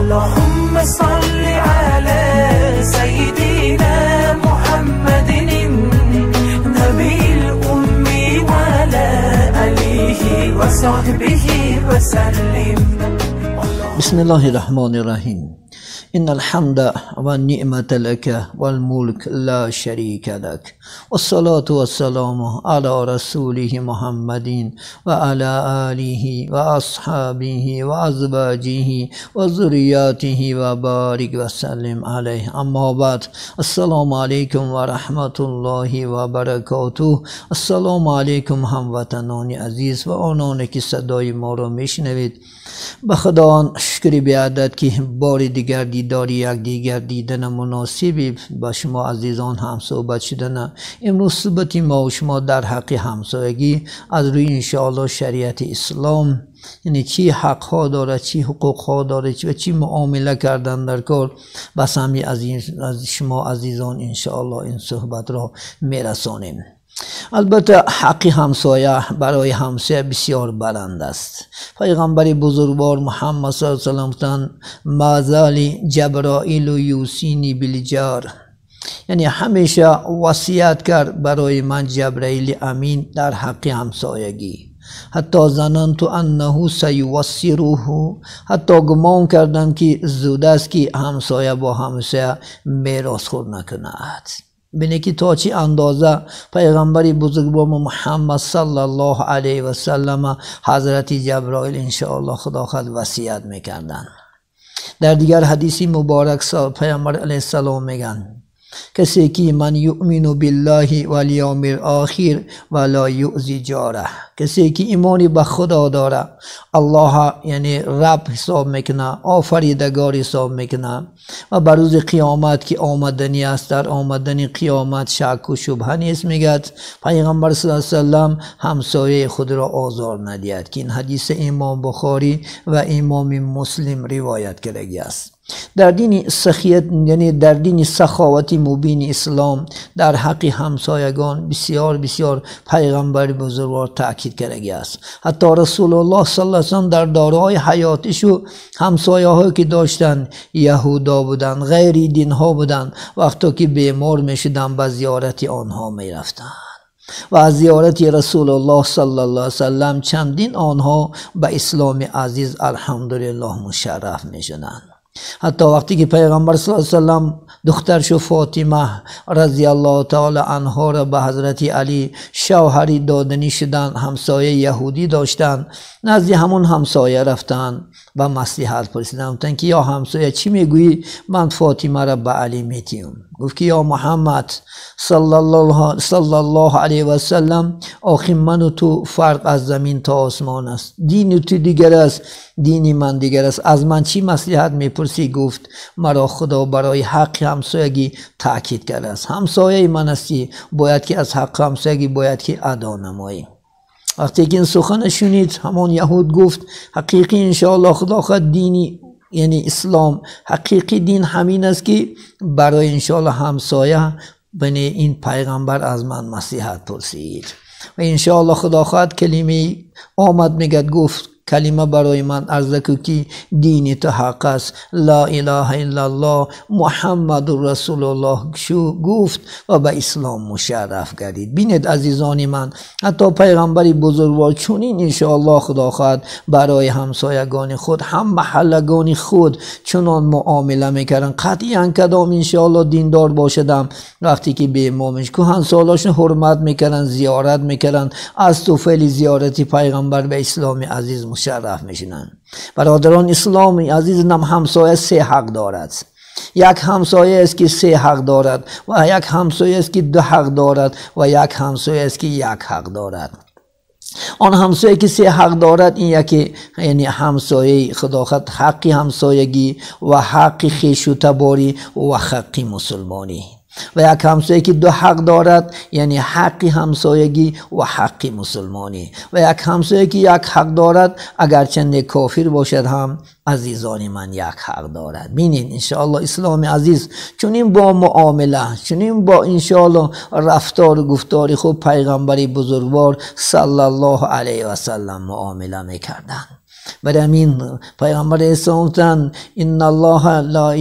اللهم صل على سيدنا محمد النبي الأمي وعلى آله وصحبه وسلم. بسم الله الرحمن الرحیم. إن الحمد والنعمة لك والملك لا شريك لك، والصلاة والسلام على رسوله محمد وعلى آله وأصحابه وأزواجه وذرياته وبارك وسلم عليه. أما بعد، السلام علیکم و رحمة الله و برکاته. السلام علیکم هموطنان عزیز و آنان که صدای ما را میشنوید. به خداوند شکر بیعدد که بار دیگر دیداری یک دیگر دیدن مناسبی با شما عزیزان هم صحبت شدن. امروز صحبت ما و شما در حق همسایگی از روی انشاءالله شریعت اسلام، یعنی چی حق ها داره، چی حقوق ها داره و چی معامله کردن در کار، بس همی از شما عزیزان انشاءالله این صحبت را میرسانیم. البته حق همسایه برای همسایه بسیار بلند است. پیغمبر بزرگوار محمد صلی الله علیه و سلم گفتند ما زال جبرائیل یوصینی بالجار، یعنی همیشه وصیت کرد برای من جبرائیل امین در حق همسایگی. حتی ظننت انه سیوصره، حتی گمان کردم که زود است که همسایه با همسایه میراث خور نکند. بینه که تا چی اندازه پیغمبر بزرگوار محمد صلی الله علیه و سلم حضرت جبرائیل انشاءالله خدا خود وصیت میکردن. در دیگر حدیثی مبارک پیغمبر علیه السلام میگن کسی که من یؤمن بالله والیوم الاخر ولا یؤذی جاره، کسی که ایمانی به خدا داره، الله یعنی رب حساب میکنه، آفریدگار حساب میکنه و بر روز قیامت که آمدنی است، در آمدن قیامت شک و شبهه نیست. میگد پیغمبر صلی الله علیه و سلم همسایه خود را آزار ندهد، که این حدیث امام بخاری و امام مسلم روایت کرده است. در دین سخیت، یعنی در دین سخاوت مبین اسلام در حق همسایگان بسیار بسیار پیغمبر بزرگوار تاکید کرده است. حتی رسول الله صلی الله علیه و سلم در دوره‌های حیاتش همسایه هایی که داشتن یهودا بودن، غیر دین ها بودن، وقتی که بیمار میشدن به زیارت آنها میرفتن و از زیارت رسول الله صلی الله علیه و سلم چندین آنها به اسلام عزیز الحمدلله مشرف میشدند. حتی وقتی که پیغمبر صلی الله علیه و سلم دخترش فاطمه رضی الله تعالی عنها را به حضرت علی شوهری دادنی شدن، همسایه یهودی داشتن، نزد همون همسایه رفتن و مصلحت پرسیدن، گفتن که یا همسایه چی میگویی، من فاطمه را به علی میتیم. گفت که یا محمد صلی الله علیه و سلم، آخی من و تو فرق از زمین تا آسمان است، دین تو دیگر است، دین من دیگر است، از من چی مصلحت میپرسی؟ گفت مرا خدا برای حق همسایگی تاکید کرده است، همسایه من هستی، باید که از حق همسایگی باید که ادا نمایی. وقتی که این سخن شنید همان یهود گفت حقیقی انشاءالله خدا خود دینی یعنی اسلام حقیقی دین همین است که برای انشاءالله همسایه بین این پیغمبر از من نصیحت پرسید و انشاءالله خدا خواهد کلمه آمد میگد گفت کلمه برای من عرض کو که دین تو حق است، لا اله الا الله محمد رسول الله شو گفت و به اسلام مشرف گردید. بینید عزیزان من، حتی پیغمبر بزرگوار چنین انشاءالله خدا خواهد برای همسایگان خود هم محلگان خود چنان معامله میکردن. قطعا کدام انشاءالله دیندار باشدم وقتی که بیمار میش کهن سالاشون حرمت میکردن، زیارت میکردن، از توفیل زیارت پیغمبر به اسلام عزیز مشرف میشنن. برادران اسلامی عزیز نم، همسایه سه حق دارد. یک همسایه است که سه حق دارد و یک همسایه است که دو حق دارد و یک همسایه است که یک حق دارد. آن همسایه که سه حق دارد این یکی یعنی همسایه خدا خود حق همسایگی و حق خویش و تباری و حق مسلمانی، و یک همسایه که دو حق دارد یعنی حق همسایگی و حق مسلمانی، و یک همسایه که یک حق دارد اگرچه کافر باشد هم عزیزان من یک حق دارد. بینید انشاءالله اسلام عزیز چنین با معامله، چنین با انشاءالله رفتار و گفتار خوب پیغمبر بزرگوار صلی الله علیه و سلم معامله میکردند. برای همین پیامبر اسلام گفتن ان الله لا،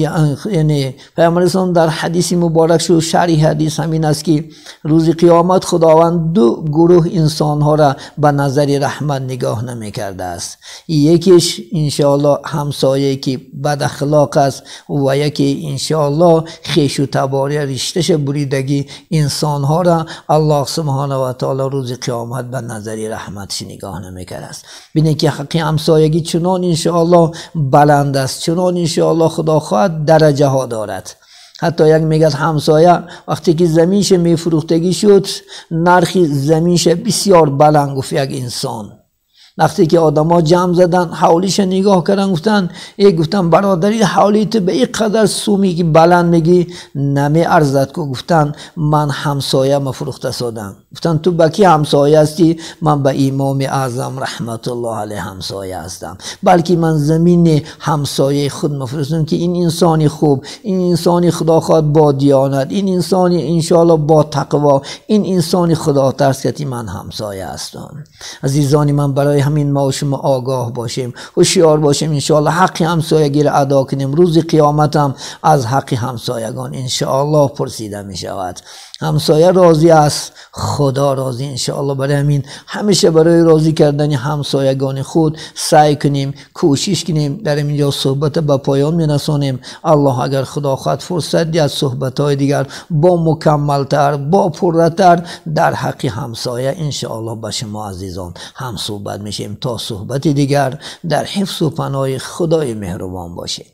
یعنی پیامبر اسلام در حدیث مبارک شو شرح حدیث همین است که روز قیامت خداوند دو گروه انسانها را به نظر رحمت نگاه نمی کرده است. یکیش انشاءالله همسایه که بد اخلاق است و یکی انشاءالله خویش و تباری رشته‌ش بریدگی انسانها را الله سبحانه و تعالی روز قیامت به نظر رحمتش نگاه نمی کرده است. ببینید که حق همسایگی چنان انشاءالله بلند است، چنان انشاءالله خدا خواهد درجه ها دارد. حتی یک میگه همسایه وقتی که زمینش میفروختگی شد، نرخ زمینش بسیار بلند گفت یک انسان. وقتی که آدما جمع زدن حولیش نگاه کردن، گفتن ای، گفتن برادری حولی تو به این قدر سومی که بلند میگی نمی ارزد که. گفتن من همسایه مفروخته سادم. گفتن تو با کی همسایه هستی؟ من به امام اعظم رحمت الله علیه همسایه هستم، بلکه من زمین همسایه خود مفروختم که این انسانی خوب، این انسانی خدا خواد با دیانت، این انسانی انشاءالله با تقوا، این انسانی خدا ترس که من همسایه هستم. عزیزانی من، برای همین ما و شما آگاه باشیم، هوشیار باشیم، انشاءالله حق همسایگی را ادا کنیم. روز قیامت هم از حق همسایگان انشاءالله پرسیده می شود. همسایه راضی است، خدا راضی انشاءالله. برای همین همیشه برای راضی کردن همسایگان خود سعی کنیم، کوشش کنیم. در اینجا صحبت به پایان می رسانیم. الله اگر خدا خواهد فرصت دهد صحبت های دیگر با مکملتر، با پرتر در حق همسایه انشاءالله با شما عزیزان هم صحبت میشیم. تا صحبت دیگر در حفظ و پناه خدای مهربان باشید.